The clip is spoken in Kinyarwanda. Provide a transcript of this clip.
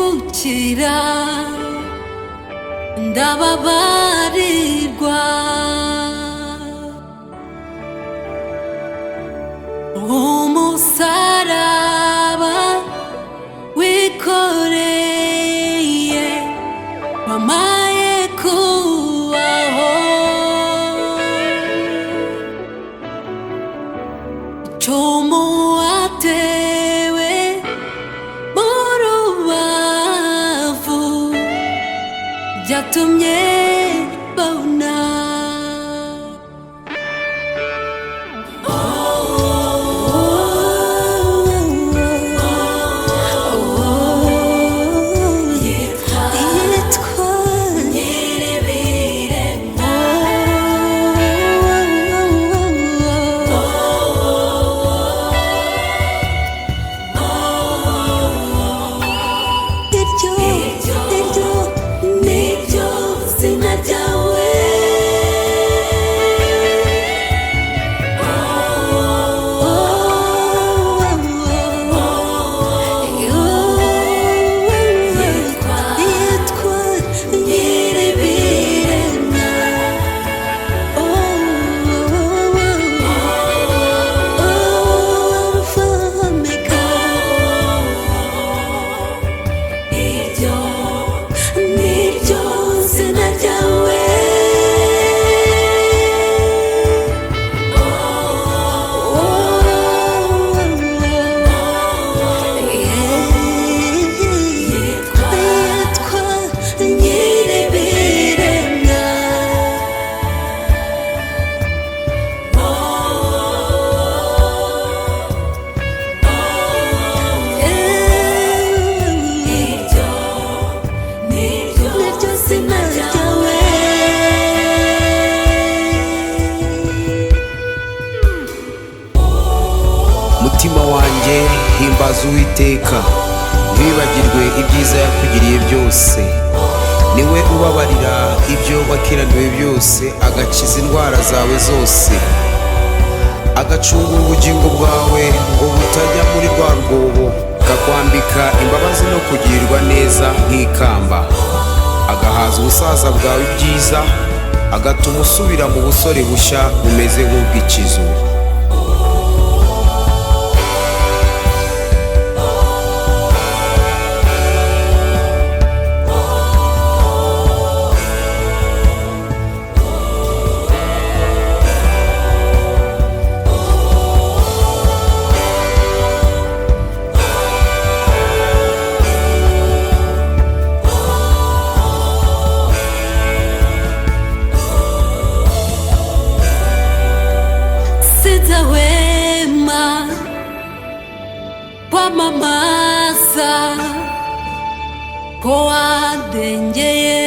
Gukira ndababarirwa. Umusaraba wikoreye wamaye kubaho, icumu watewe mu rubavu byatumye mbona. Yitwa Nyiribiremwa. Iryo, iryo niryo zina ryawe. Yitwa Nyiribiremwa. Alpha Omega. Iryo niryo zina ryawe. Yitwa Nyiribiremwa. Iryo niryo zina ryawe. Mutima wanjye, himbaza Uwiteka, ntiwibagirwe ibyiza yakugiriye byose. Niwe ubabarira ibyo wakiraniwe byose, agakiza indwara zawe zose, agacungura ubugingo bwawe ngo butajya muri rwa rwobo, akakwambika imbabazi no kugirirwa neza nk'ikamba, agahaza ubusaza bwawe ibyiza, agatuma usubira mu busore bushya bumeze nk'ubw'ikizu. Sinzahwema kwamamaza ko wandengeye.